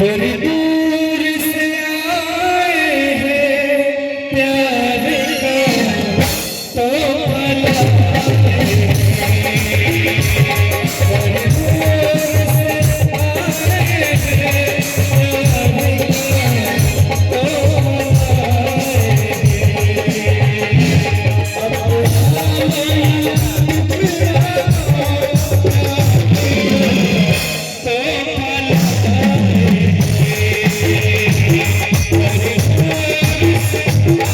बड़ी दूर से आए हैं प्यार का तोहफा लाए हैं। बड़ी दूर से आए हैं प्यार का तोहफा लाए हैं। अपना टुकड़ा तोहफा लाए हैं। बड़ी दूर से आए हैं प्यार का तोहफा लाए हैं।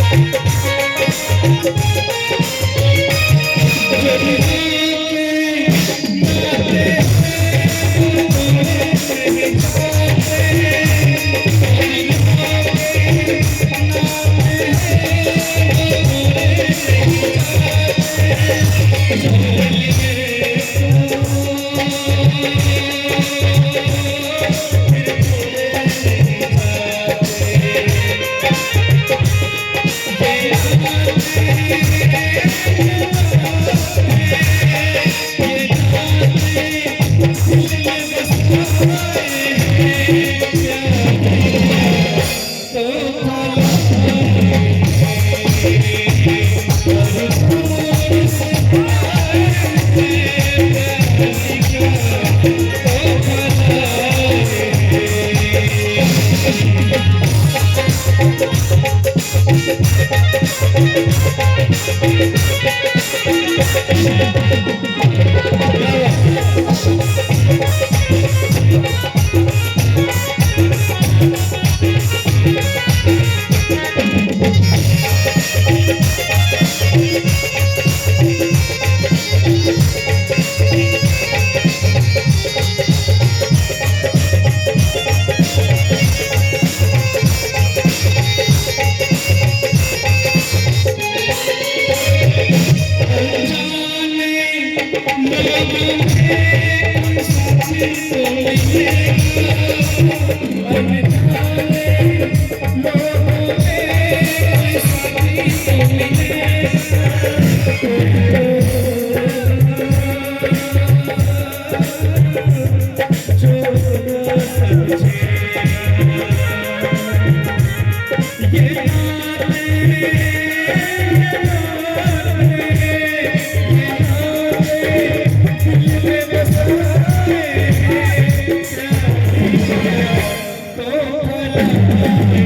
जो के नाते हैं नहीं जाते, नाते हैं नहीं जाते। जो लिए तू फिर थोड़े नहीं जाते। ये दिल में बसाए हैं प्यार का तोहफा लाए हैं। बड़ी दूर से आए हैं प्यार का तोहफा लाए हैं। अनजाने लोगों में साथी तो मिलेगा, अनजाने लोगों में साथी तो मिलेगा। जो ना समझेगा ये नाते, ये नाते, ये नाते दिल में बसाए हैं प्यार का तोहफा लाए।